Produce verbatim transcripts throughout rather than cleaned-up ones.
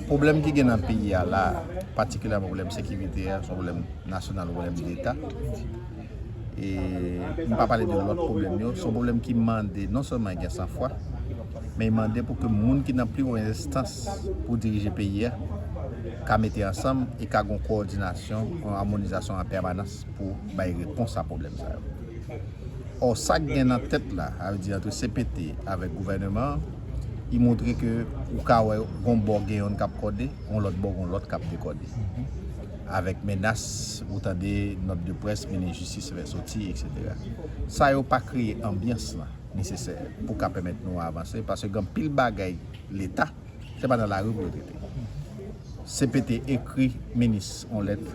Pwoblèm ki gen nan peyi a la, patikilyèman pwoblèm sekirite a, se yon pwoblèm nasyonal, yon pwoblèm deta. E m pa pale de lòt pwoblèm yo, se yon pwoblèm ki mande non sèlman gen sanfwa, men e mande pou ke moun ki nan pi wo enstans pou dirije peyi a ka mete ansanm e ka gen yon kowòdinasyon, yon amònizasyon an pèmanans pou bay repons a pwoblèm sa yo. Ò, sa k gen nan tèt la, sa vle di ant C P T avèk gouvèneman an, li montre ke ou ka wè gon bò gen yonn k ap kòde, yon lòt bò gon lòt k ap dekòde. Avèk menas, ou tande nòt de près, minis jistis fè soti, etsetera. Sa yo pa kreye anbyans lan nesesè pou ka pèmèt nou avanse, paske gen anpil bagay Leta, se pa nan lari pou yo trete. C P T ekri minis yon lèt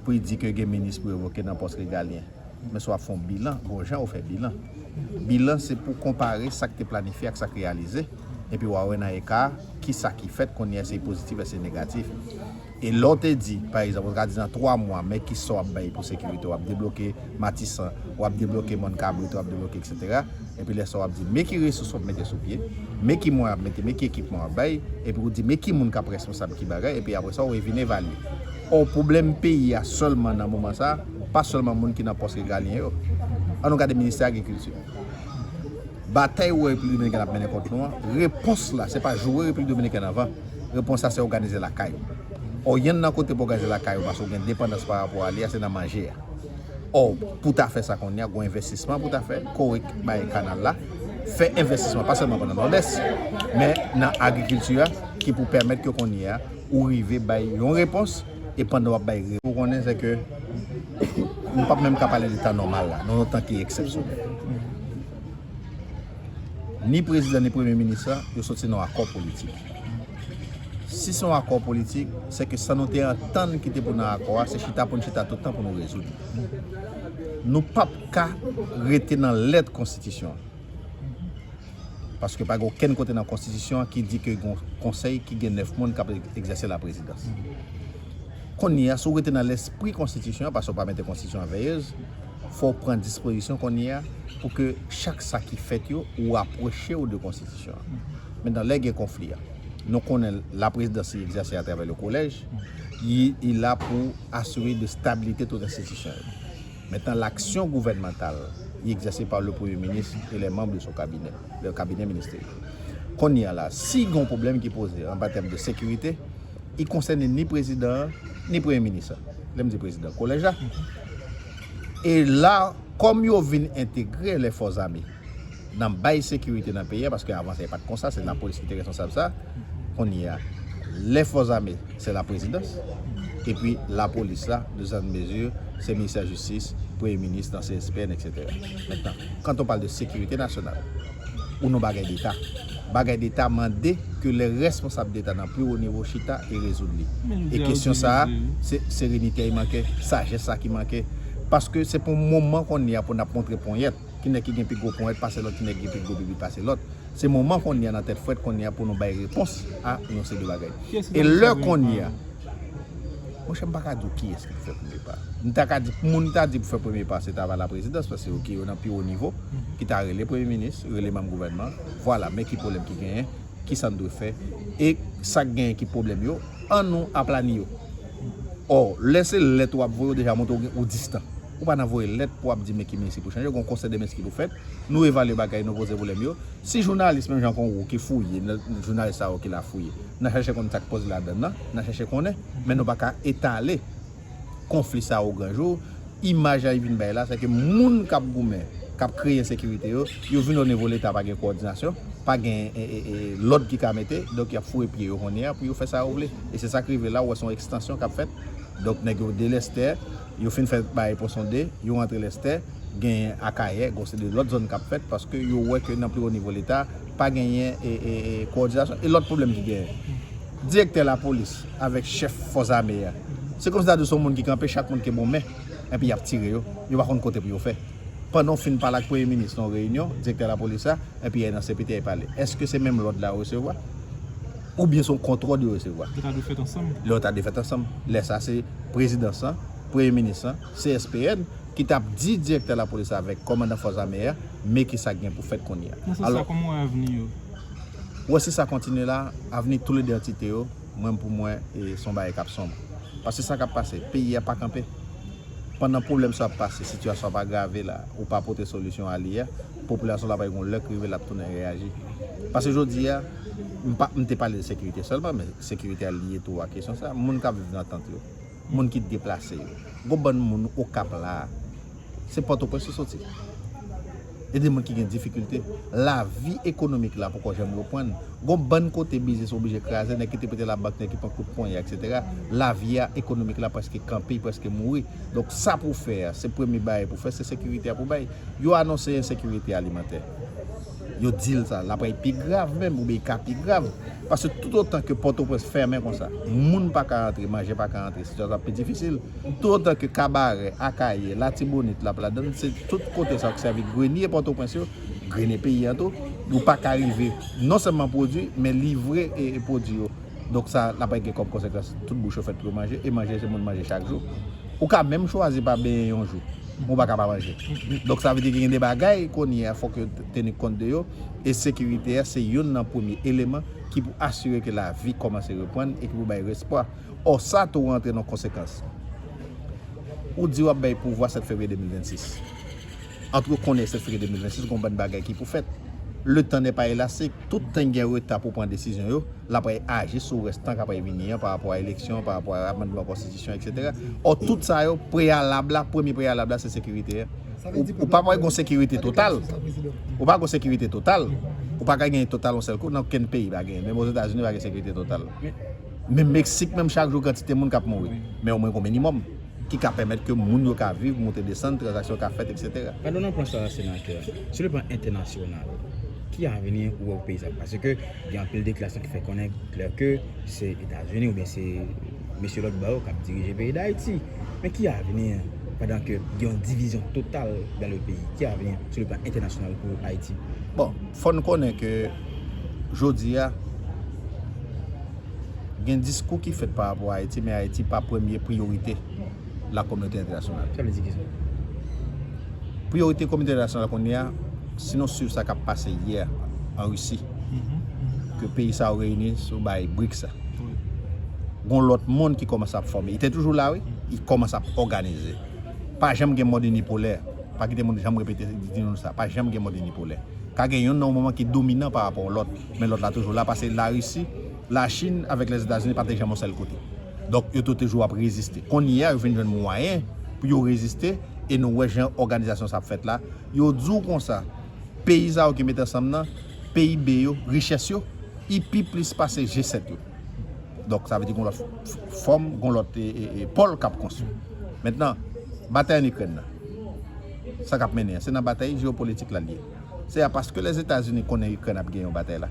pou l di ke gen minis pou revoke nan pòs regalyen. Men si w ap fè yon bilan, gon jan ou fè bilan. Bilan se pou konpare sa k te planifye ak sa k reyalize, epi w a wè nan eka a, kisa ki fèt kounye a, èske li pozitif, èske li negatif. E lè w te di, pa egzanp, ou ka di nan twa mwa, men kisa w ap bay pou sekirite, w ap debloke Matisan, w ap debloke Mòn Kabrit, w ap debloke, etsetera. Epi lè sa w ap di, men ki resous w ap mete sou pye, men ki mwayen w ap mete, men ki ekipman w ap bay, epi ou di, men ki moun k ap responsab ki bagay, epi apre sa, ou vin evalye. Ò, pwoblèm peyi a sèlman nan moman sa a, pa sèlman moun ki nan pòs regalyen yo. Ann nou gade ministè agrikilti. Batay ou wè Repiblik Dominikèn ap mennen kont nou an, repons la, se pa joure Repiblik Dominikèn anvan. Repons la, se òganize lakay ou. Ò, yonn nan kote pou òganize lakay ou, paske ou gen depandans pa rapò a li a, se nan manje a. Ò, pou ta fè sa kounye a, gon envestisman pou ta fè, korèk bay kanal la, fè envestisman, pa sèlman pandan Nòdès, men nan agrikilti a, ki pou pèmèt ke kounye a, ou rive bay yon repons, e pandan w ap bay repons, ou konnen se ke nou p ap menm ka pale de tan nòmal la, nou nan yon tan ki eksepsyonèl. Ni prezidan, ni premye minis la, yo soti nan yon akò politik. Si se yon akò politik, se ke sa nou te antann ki te pou nan akò a, se chita pou n chita tout tan pou nou rezoud. Nou p ap ka rete nan lèt konstitisyon an. Paske pa gen okenn kote nan konstitisyon an ki di ke gen yon konsèy ki gen nèf moun k ap egzèse laprezidans. Kounye a, si w rete nan lespri konstitisyon an, paske w pa mete konstitisyon an veyez, fò w pran dispozisyon kounye a pou ke chak sa ki fèt yo, ou rapwoche w de konstitisyon an. Mentnan, lè gen konfli a, nou konnen laprezidans li egzèse atravè le kolèj, li, li la pou asire de stabilite tout enstitisyon yo. Mentnan, laksyon gouvènmantal, li egzèse pa le premye minis e les membres de son cabinet, le cabinet ministériel. Kounye a la, si gen yon pwoblèm ki poze an tèm de sekirite, li konsène ni prezidan an, ni premye minis la. Lè m di prezidan, kolèj la. E la, kòm yo vin entegre lè fòs ame nan bay sekirite nan peyi a, paske avan sa e pa t konsa, se lapolis ki te responsab sa. Kounye a, lè fòs ame, se laprezidans. Epi lapolis la, de sèten mezi, se ministè jistis, premye minis, nan C S P N, etsetera. Mentnan, quand on parle de sécurité nationale, ou nan bagay deta. Bagay deta mande ke lè responsab deta nan pi wo nivo chita e rezoud li. E kesyon sa a, se serenite a ki manke, sajès sa ki manke. Paske se pou moman kounye a pou n ap montre ponyèt. Ki nèg ki gen pi gwo ponyèt pase lòt, ki nèg ki gen pi gwo bibit pase lòt. Se moman kounye a nan tèt frèt kounye a pou nou bay repons a yon seri de bagay. E lè kounye a, monchè, m pa ka di w kiyès ki pou fè premye pa. M ta ka di, moun ta di pou fè premye pa, se ta va laprezidans, paske yo ki yo nan pi wo nivo, ki ta rele premye minis, rele manm gouvènman, vwala, men ki pwoblèm ki genyen, kisa n dwe fè, e sa k genyen ki pwoblèm yo, ann nou aplani yo. Ò, lè se lèt w ap voye, w deja montre w gen, ou distan. Ou pa nan voye lèt pou w ap di men ki minis ki pou chanje, gen yon konsèy de minis ki pou fèt, nou evalye bagay, nou poze pwoblèm yo. Si jounalis, menm jan kon ou, ki fouye, nan jounalis sa yo ki la fouye, n a chèche konn sa k poze ladann nan, n a chèche konnen, men nou pa ka etale konfli sa yo gran jou. Imaj la yo vin bay la, se ke moun k ap goumen, k ap kreye ensekirite yo, yo vin o nivo Leta, pa gen kowòdinasyon, pa gen e, e, e, lòd ki ka mete, donk y ap foure pye yo kounye a pou yo fè sa yo vle. E se sa k rive la, ou wè se yon ekstansyon k ap fèt. Donk nèg yo delèste, yo fin fè bagay Pon Sonde, yo rantre Lèste, genyen Akayè, gon seri de lòt zòn k ap fèt, paske yo wè ke nan pi wo nivo Leta, pa genyen e, e, e, kowòdinasyon. E lòt pwoblèm ki genyen, direktè lapolis avèk chèf fòs ame a, se kòmsi ta di w se yon moun ki kanpe, chak moun kenbe yon men, epi y ap tire yo, yo pa konn kote pou yo fè. Pandan w fin pale ak premye minis nan yon reyinyon, direktè lapolis la, epi y al nan C P T y pale. Èske se menm lòd la yo resevwa? Oubyen se yon kontwòl yo resevwa? Yo ta dwe fèt ansanm. Lè yo ta dwe fèt ansanm. Lè sa se prezidans lan, premye minis lan, C S P N, ki t ap di direktè lapolis la avèk kòmandan fòs ame a, men kisa k gen pou fèt kounye a. Nan sans sa, kòman w wè avni yo? Ou wè, si sa kontinye la, avni toulede antite yo, mwen, pou mwen, e, se yon bagay k ap sonb. Paske sa k ap pase, peyi a pa kanpe. Pandan pwoblèm sa ap pase, sitiyasyon ap agrave la, ou pa pote solisyon a li a, popilasyon la pa gen lè k rive l ap tounen reyaji. Paske jodi a, m pa, m te pale de sekirite sèlman, men sekirite a lye tou a kesyon sa. Moun k ap viv nan tant yo, moun ki deplase yo. Gon bann moun Okap la, se Pòtoprens yo soti. E de moun ki gen difikilte. Lavi ekonomik la poko janm reprann. Gon bann kote biznis oblije kraze, nèg ki te prete labank, nèg ki pran kout ponyè, etsetera. Lavi a, ekonomik la prèske kanpe, prèske mouri. Donk sa pou w fè a, se premye bagay pou w fè, se sekirite a pou w bay. Yo anonse ensekirite alimantè. Yo di l sa, l ap pi grav menm, oubyen l ka pi grav. Paske toutotan ke Pòtoprens fèmen konsa, moun pa ka antre, manje pa ka antre, sitiyasyon ap pi difisil. Toutotan ke Kabarè, Akayè, Latibonit, l ap ladann, se tout kote sa k sèvi grenye Pòtoprens yo, grenye peyi a tou, ou pa ka rive non sèlman pwodui, men livre e, e pwodui yo. Donk sa, l ap gen kòm konsekans, tout bouch yo fèt pou yo manje, e manje se moun manje chak jou. Ou ka menm chwazi pa benyen yon jou, men ou pa ka pa manje. Donk sa vle di gen de bagay kounye a, fòk yo teni kont de yo, e sekirite a se youn nan premye eleman ki pou asire ke lavi kòmanse reprann e ki pou bay espwa. Ò, sa tou rantre nan konsekans. Ou di w ap bay pouvwa sèt fevriye de mil vennsis. Antre kounye a e sèt fevriye de mil vennsis, gon bann bagay ki pou fèt. Le temps n'est pas élastique. Tout tan gen reta pou pran desizyon yo, l ap aji sou rès tan k ap vini an, pa rapò a eleksyon, pa rapò a amandman konstitisyon, etsetera. Ò, tout sa yo, preyalab la, premye preyalab la, se sekirite a. Ou, ou pa pral gon sekirite total. Ou pa gon sekirite total. Ou pa ka genyen total yon sèl kou, nan okenn peyi pa genyen. Menm Ozetazini, pa gen sekirite total. Menm Meksik, menm chak jou, kantite moun k ap mouri. Men omwen gon minimòm ki ka pèmèt ke moun yo ka viv, moute desann, tranzaksyon ka fèt, etsetera. Gade w nan plan sa, senatè, sou le plan entènasyonal, ki avni ou wè pou peyi sa? Paske gen anpil deklarasyon ki fè konnen klè ke se Etazini oubyen se mesye lòt bò yo k ap dirije peyi Dayiti. Men ki avni, pandan ke gen yon divizyon total dans le pays, ki avni sou le plan entènasyonal pou Ayiti? Bon, fò n konnen ke jodi a, gen diskou ki fèt pa rapò a Ayiti, men Ayiti pa premye priyorite lakominote entènasyonal. Sa vle di kisa? Priyorite kominote entènasyonal kounye a, si nou swiv sa k ap pase yè an Risi, ke peyi sa yo reyini sou bay briks la. Gon lòt mond ki kòmanse ap fòme. Li te toujou la, wi. Li kòmanse ap òganize. Pa janm gen mond inipolè. Pa kite moun janm repete, di nou sa. Pa janm gen mond inipolè. Ka gen youn nan yon moman ki dominan pa rapò a lòt, men lòt la toujou la, paske Larisi, Lachin avèk Lèzetazini pa te janm yon sèl kote. Donk, yo tou toujou ap reziste. Kounye a, yo vin jwenn mwayen pou yo reziste, e nou wè jan òganizasyon sa ap fèt la. Yo di w konsa, peyi sa yo ki met ansanm nan, P I B yo, richès yo, li pi plis pase G sèt yo. Donk, sa vle di gon lòt f-, f-, fòm, gon lòt, e, e, e, pòl k ap konstwi. Mentnan, batay ann Ikrèn nan, sa k ap mennen an, se nan batay jewopolitik la l ye. Se a paske Lèzetazini konnen Ikrèn ap genyen yon batay la.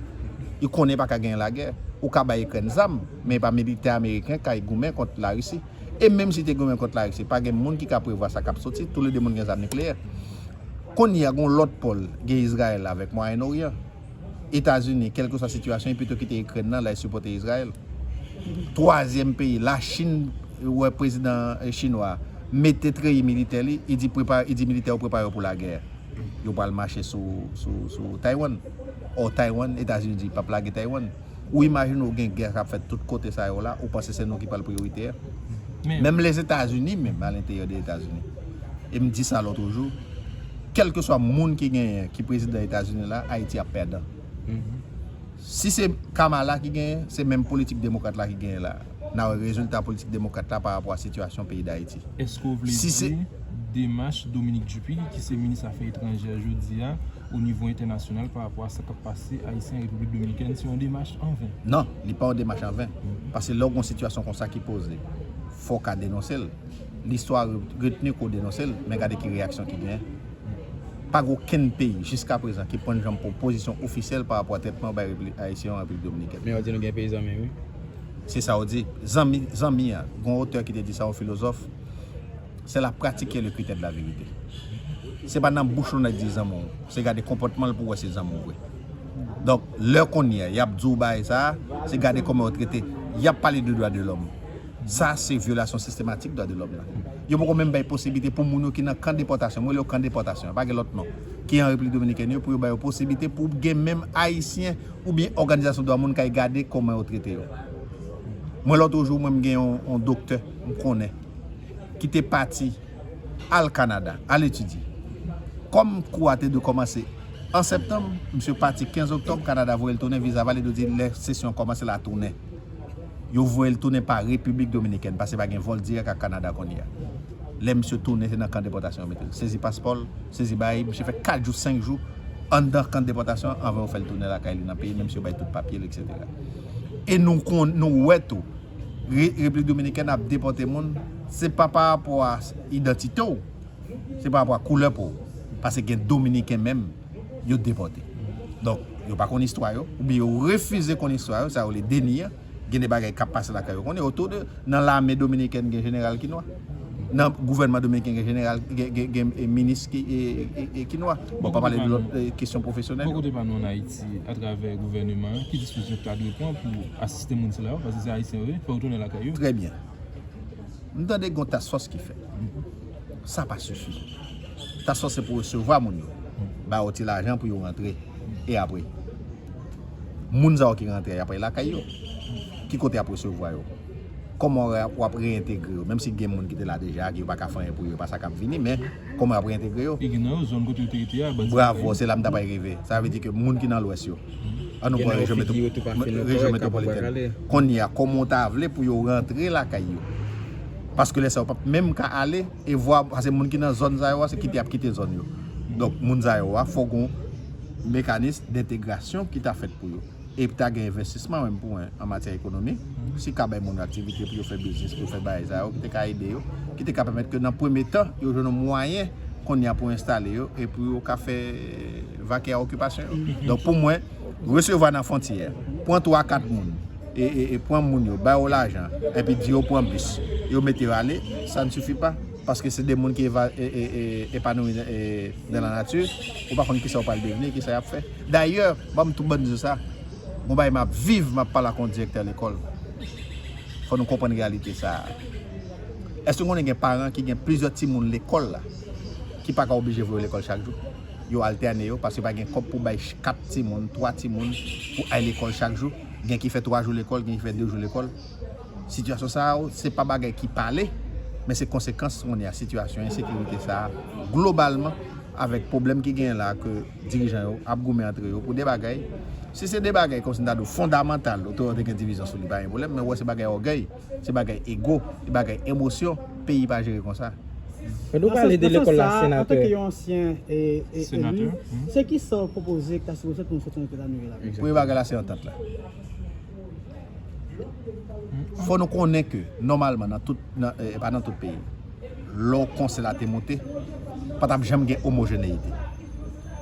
Li konnen pa ka genyen lagè. Ou ka bay Ikrèn zam, men e pa militè ameriken k ay goumen kont Larisi. E menm si te goumen kont Larisi, pa gen moun ki ka prevwa sa k ap soti, toulede moun gen zam nikleyè. Kounye a, gon lòt pòl, gen Izrayèl avèk Mwayen Oryan. Etazini, kèlkeswa sitiyasyon, li pito kite Ikrèn nan, l al sipòte Izrayèl. Twazyèm peyi, Lachin, wè prezidan, eh, chinwa a mete treyi militè li, li di prepare, li di militè yo prepare yo pou lagè. Yo pral mache sou, sou, sou Taiwan. Ò, Taiwan, Etazini di l p ap lage Taiwan. Ou imajine w gen gè k ap fèt tout kote sa yo la, ou panse se nou ki pral priyoritè? Menm Lèzetazini, menm alenteryè de Etazini. E m di sa lòt jou, kèlkeswa moun ki genyen, ki prezidan Etazini la, Ayiti ap pèdan. Si se Kamala ki genyen, se menm politik demokrat la ki genyen la. N a wè rezilta politik demokrat la pa rapò a sitiyasyon peyi Dayiti. Èske w vle di demach Dominique Dupuy, ki se minis afè etranjè jodi a, o nivo entènasyonal pa rapò a sa k ap pase Ayisyen an Repiblik Dominikèn, se yon demach an ven? Non, li pa yon demach an ven. Paske lè w gen yon sitiyasyon konsa ki poze, fò w ka denonse l. Listwa re-, retni ke w denonse l, men gade ki reyaksyon ki genyen. Pa gen okenn peyi jiskaprezan ki pran janm pran pozisyon ofisyèl pa rapò a trètman yo bay Repiblik Ayisyen an Repiblik Dominikèn. Men yo di nou gen peyi zanmi, wi. Se sa yo di. Zanmi, zanmi an, gen yon otè ki te di sa, yon filozòf, c'est la pratique qui est le critère de la vérité. Se pa nan bouch ou nèg di zanmi w, se gade konpòtman l pou w wè se zanmi w vre. Donk, lè kounye a, y ap di w bagay sa a, se gade kòman yo trete. Y ap pale de dwa de lòm. Sa se vyolasyon sistematik dwa de lòm nan. Yo poko menm bay posiblite pou moun yo ki nan kan depòtasyon. Mwen rele yo kan depòtasyon, pa gen lòt non. ki an Repiblik Dominikèn yo, pou yo ba yo posiblite pou gen menm Ayisyen oubyen òganizasyon dwa moun k al gade kòman yo trete yo. Mwen, lòt jou, mwen, m gen yon, yon doktè m konnen ki te pati al Kanada, al etidye. Kòm kou a te dwe kòmanse an septanm, misye pati kenz oktòb, Kanada voye l tounen, viza valide, yo di lè sesyon an kòmanse, l a tounen. Yo voye l tounen pa Repiblik Dominikèn, paske pa gen vòl dirèk ak Kanada kounye a. Lè misye tounen, se nan kan depòtasyon yo mete l. Sezi paspò l, sezi bagay, misye fè kat jou, senk jou anndan kan depòtasyon an anvan yo fè l tounen lakay li nan peyi, menm si yo bay tout papye l, etsetera. E nou konn, nou wè tou, Re-, Repiblik Dominikèn ap depòte moun, se pa pa rapò a idantite w, se pa rapò a koulè po w. Paske gen Dominiken menm, yo depòte. Donk, yo pa konn istwa yo, oubyen yo refize konn istwa yo, sa yo rele deni an. Gen de bagay k ap pase lakay yo. Konnen otou de, nan lame dominikèn, gen jeneral ki nwa. Nan gouvènman dominiken, gen jeneral, gen, gen, gen, e, minis ki, e, e, e, ki nwa. Bon, pa pale de lòt, e, kesyon pwofesyonèl. Bò kote pa nou ann Ayiti, atravè gouvèneman an, ki dispozisyon ki ta dwe pran pou asiste moun sila yo, paske se Ayisyen yo ye, fò yo tounen lakay yo. Trè byen. M tande gen yon task force ki fèt. Sa pa sifi. Task force se pou resevwa moun yo. Ba yo ti lajan pou yo rantre. E apre? Moun sa yo ki rantre a, y ap al lakay yo. Ki kote y ap resevwa yo? Kòman w ap, w ap reyentegre yo? Menm si gen moun ki te la deja, ki yo pa ka fè anyen pou yo, pa sa k ap vini, men kòman y ap reyentegre yo? E gen nan yo, zòn kote yo te rete a, bandi Bravo, se la m ta pral rive. Sa vle di ke moun ki nan Lwès yo, an nou pran rejyon metwo-, rejyon metwopolitèn. Kounye a, kòman w ta vle pou yo rantre lakay yo? Paske lè sa yo p ap menm ka ale, e vwa, paske moun ki nan zòn sa yo a, se kite y ap kite zòn yo. Donk, moun sa yo a, fò gon mekanis dentegrasyon ki ta fèt pou yo. E ta gen envestisman menm pou mwen an matyè ekonomik, si ka bay moun yo aktivite pou yo fè biznis, pou yo fè bagay sa yo, ki te ka ede yo, ki te ka pèmèt ke nan premye tan, yo jwenn yon mwayen kounye a pou enstale yo e pou yo ka fè vake a okipasyon yo. Donk pou mwen, resevwa nan fwontyè, pran twa kat moun, e, e, e pran moun yo, ba yo lajan, epi di yo pran bis, yo mete yo ale, sa n sifi pa. Paske se de moun ki eva-, e, e, e, epanouyi nan, e, dans la nature, ou pa konn kisa yo pral devni, kisa y ap fè. Dayè, ban m tou bann di sa, gon bagay m ap viv, m ap pale ak yon direktè lekòl. Fò nou konprann reyalite sa a. Èske w konnen gen paran ki gen plizyè timoun lekòl la, ki pa ka oblije voye yo lekòl chak jou? Yo altène yo, paske pa gen kòb pou bay ch-, kat timoun, twa timoun pou al lekòl chak jou. Gen ki fè twa jou lekòl, gen ki fè de jou lekòl. Sitiyasyon sa a, se pa bagay ki pale, men se konsekans kounye a sitiyasyon ensekirite sa a, globalman, avèk pwoblèm ki genyen la, ke dirijan yo ap goumen antre yo pou de bagay. Si se de bagay, kòmsi m ta di w, fondamantal, otoritè gen divizyon sou li, pa gen pwoblèm, men w wè se bagay ògèy, se bagay ego, se bagay emosyon, peyi pa jere konsa. Men nou pale de lekòl la, senatè. Nan sans, nan sans sa, antanke yon ansyen, e, e, eli, se ki sa w pwopoze ki ta sipoze fèt pou nou soti nan eta nou ye la? Premye bagay la, se antant la. Fò nou konnen ke, nòmalman, nan tout, nan, e, pa nan tout peyi, lè yon konsèy la te monte, pa t ap janm gen omojeneyite.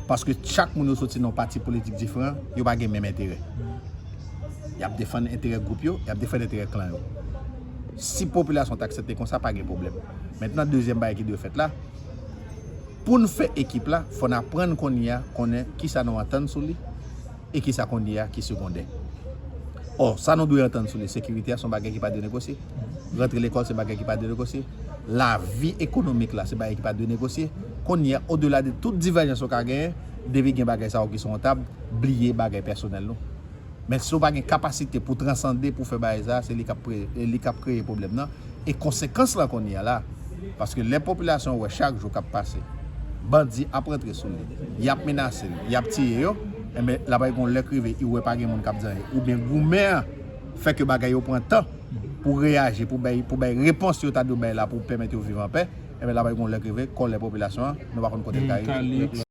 Paske chak moun yo soti nan yon pati politik diferan, yo pa gen menm enterè. Y ap defann enterè gwoup yo, y ap defann enterè klan yo. Si popilasyon ta aksepte konsa, pa gen pwoblèm. Mentnan, dezyèm bagay ki dwe fèt la, pou n fè ekip la, fò n aprann kounye a konnen kisa nou antann sou li e kisa kounye a ki segondè. Ò, sa nou dwe antann sou li, sekirite a se yon bagay ki pa dwe negosye. Rantre lekòl se bagay ki pa dwe negosye. Lavi ekonomik la se bagay ki pa dwe negosye. Kounye a, odela de tout divèjans yo ka genyen, depi gen bagay sa yo ki sou yon tab, bliye bagay pèsonèl nou. Men si w pa gen kapasite pou transande, pou fè bagay sa, se li k ap pre-, e li k ap kreye pwoblèm nan. E konsekans lan kounye a la, paske lè popilasyon wè chak jou k ap pase, bandi ap rantre sou li, y ap menase l, y ap tiye yo, enben, l ap gen yon lè k rive, li wè pa gen moun k ap di anyen, oubyen goumen an fè ke bagay yo pran tan pou reyaji, pou bay, pou bay repons yo ta dwe bay la, pou pèmèt yo viv anpè, enben, l ap gen yon lè k rive, kòlè popilasyon an, nou pa konn kote l ka rive.